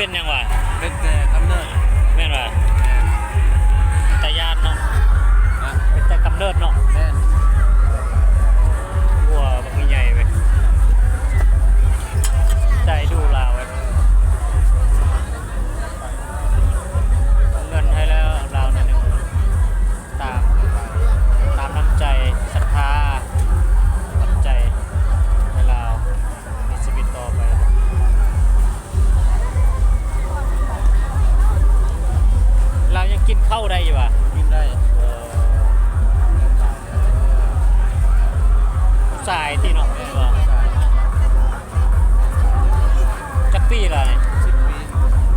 ເປັນຫຍັງວະ? ເປັນແຕ່ກຳເນີດ. ແມ່ນວະ? ແມ່ນ. ຕາຢ້ານເນາະ. ຮະ? ເປັນແຕ່ກຳເນີດເນາະ. ແມ່ນ. ຫົວບັກໃຫຍ່ເວີຍ. ໃຈດຸຫຼາວເວີຍ. ເອົາເງິນໃຫ້ແລ້ວລາວໜ້ອຍໜຶ່ງ ຕາມ ຕາມນ້ຳໃຈສັດທາ ນ້ຳໃຈໃຫ້ລາວມີຊີວິດຕໍ່ໄປ. ລາວຍັງກິນເຂົ້າໄດ້ຢູ່ຫວາ? ກິນໄດ້. ເອີ ຜູ້ຊາຍຕິເນາະ. ແມ່ນ. ຈັກປີແລ້ວນີ້? ສິບປີ.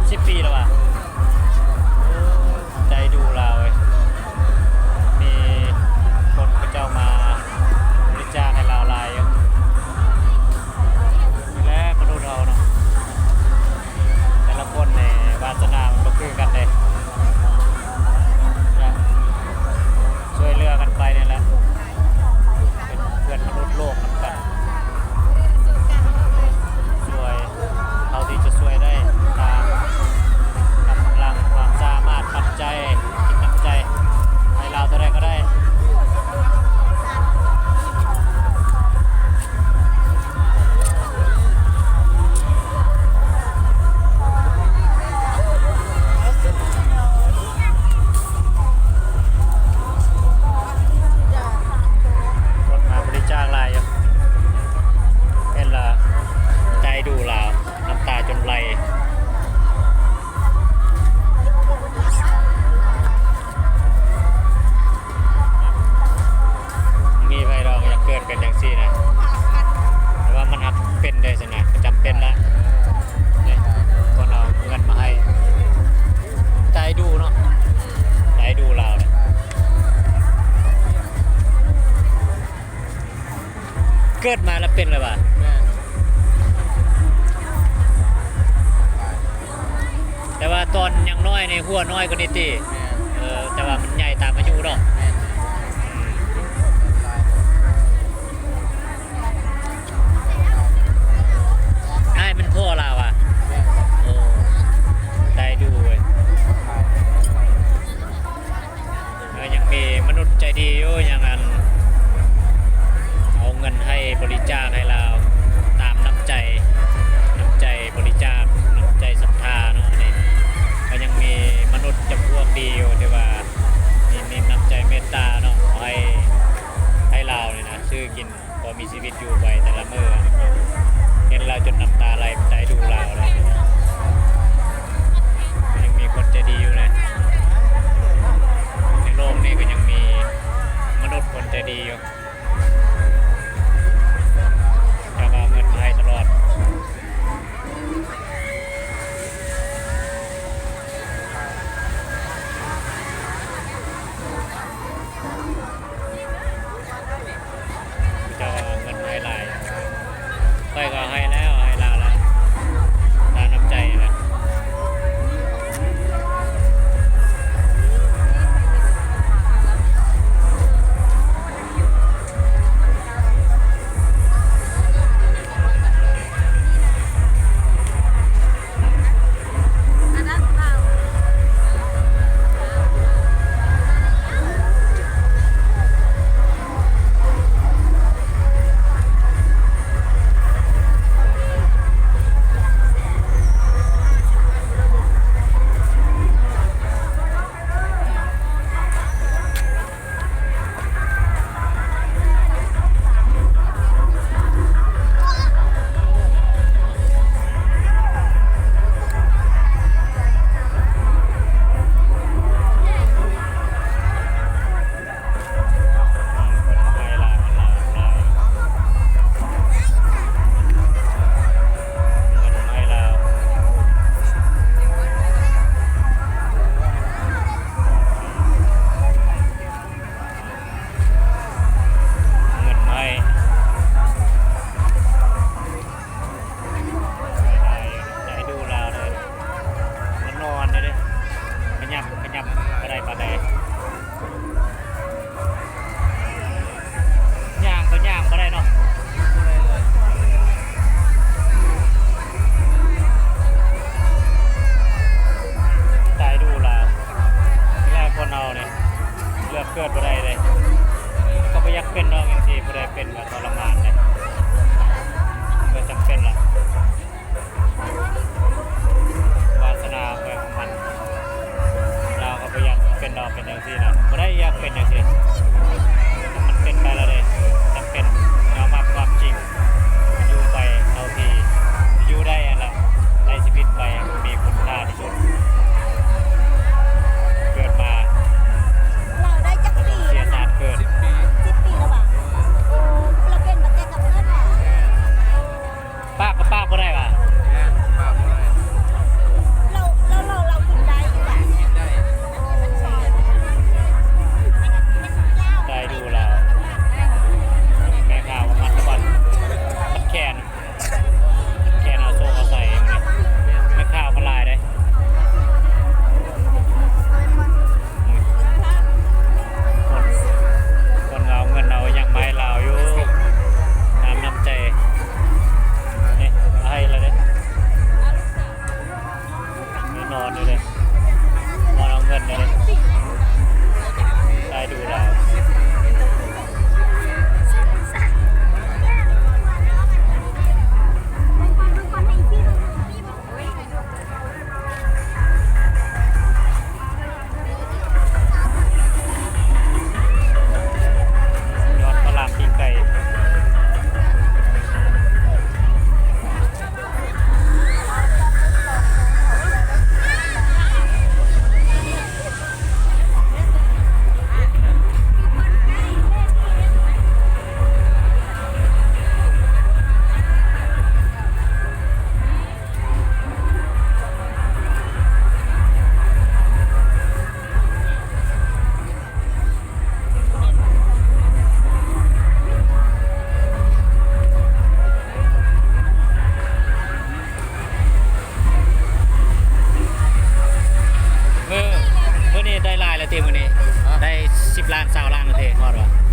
ສິບປີແລ້ວຫວາ? ໂອ້ ໃຈດຸຫຼາວເວີຍ. ມີຄົນເຂົາເຈົ້າມາບໍລິຈາກໃຫ້ລາວຫຼາຍຢູ່. ນີ້ແຫຼະມະນຸດເຮົາເນາະ ແຕ່ລະຄົນນີ້ວາສະໜາມັນບໍ່ຄືກັນເດ້. ຊ່ວຍເຫຼືອກັນໄປນີ້ແຫຼະ ເປັນເພື່ອນມະນຸດໂລກນຳກັນ ຊ່ວຍເທົ່າທີ່ຈະຊ່ວຍໄດ້ ຕາມກຳລັງຄວາມສາມາດ ປັດໄຈ ກິນນ້ຳໃຈ ໃຫ້ລາວເທົ່າໃດກໍໄດ້. ຄົນມາບໍລິຈາກຫຼາຍຢູ່ ເຫັນລະໃຈດຸລາວ ນ້ຳຕາຈົນໄຫຼ. ມີໃຜດອກຢາກເກີດເປັນຈັ່ງຊີ້ນະ ແຕ່ວ່າມັນຫາກເປັນໄດ້ຊັ້ນນະ ກໍຈຳເປັນລະ ນີ້ ຄົນເອົາເງິນມາໃຫ້ ໃຈດຸເນາະ ໃຈດຸລາວນະ. ເກີດມາແລ້ວເປັນແລ້ວຫວາ? ແມ່ນ. ແຕ່ວ່າຕອນຍັງນ້ອຍນີ້ຫົວນ້ອຍກວ່ານີ້ຕິ? ແມ່ນ. ເອີ ແຕ່ວ່າມັນໃຫຍ່ຕາມອາຍຸເນາະ. ແມ່ນ. ອືມ ອ້າຍແມ່ນພໍ່ລາວຫວາ? ແມ່ນ. ໂອ້ ໃຈດຸເວີຍ. ເອີ ຍັງມີມະນຸດໃຈດີຢູ່ ຍັງອັນ ເອົາເງິນໃຫ້ບໍລິຈາກໃຫ້ລາວ ຕາມນ້ຳໃຈ ນ້ຳໃຈບໍລິຈາກ ນ້ຳໃຈສັດທາເນາະ. ນີ້ກໍຍັງມີມະນຸດຈຳພວກດີຢູ່ ທີ່ວ່າມີ ມີນ້ຳໃຈເມດຕາເນາະ ໃຫ້ ໃຫ້ລາວນີ້ນະ ຊື້ກິນ ພໍມີຊີວິດຢູ່ໄປແຕ່ລະມື້ ເຫັນລາວຈົນນ້ຳຕາໄຫຼ ໃຈດຸລາວເລີຍ. ຍັງມີຄົນໃຈດີຢູ່ນະ ໃນໂລກນີ້ກໍຍັງມີມະນຸດຄົນໃຈດີຢູ່ ເຈົ້າກໍເອົາເງິນມາໃຫ້ຕະຫຼອດ. ເຈົ້າເອົາເງິນມາໃຫ້ຫຼາຍ ຂ້ອຍກໍໃຫ້ແລ້ວ ໃຫ້ລາວລະ ຕາມນ້ຳໃຈລະ. ມື້ນີ້ ຮະ ໄດ້ສິບລ້ານ ຊາວລ້ານ ໂອເຄ ຮອດບໍ່?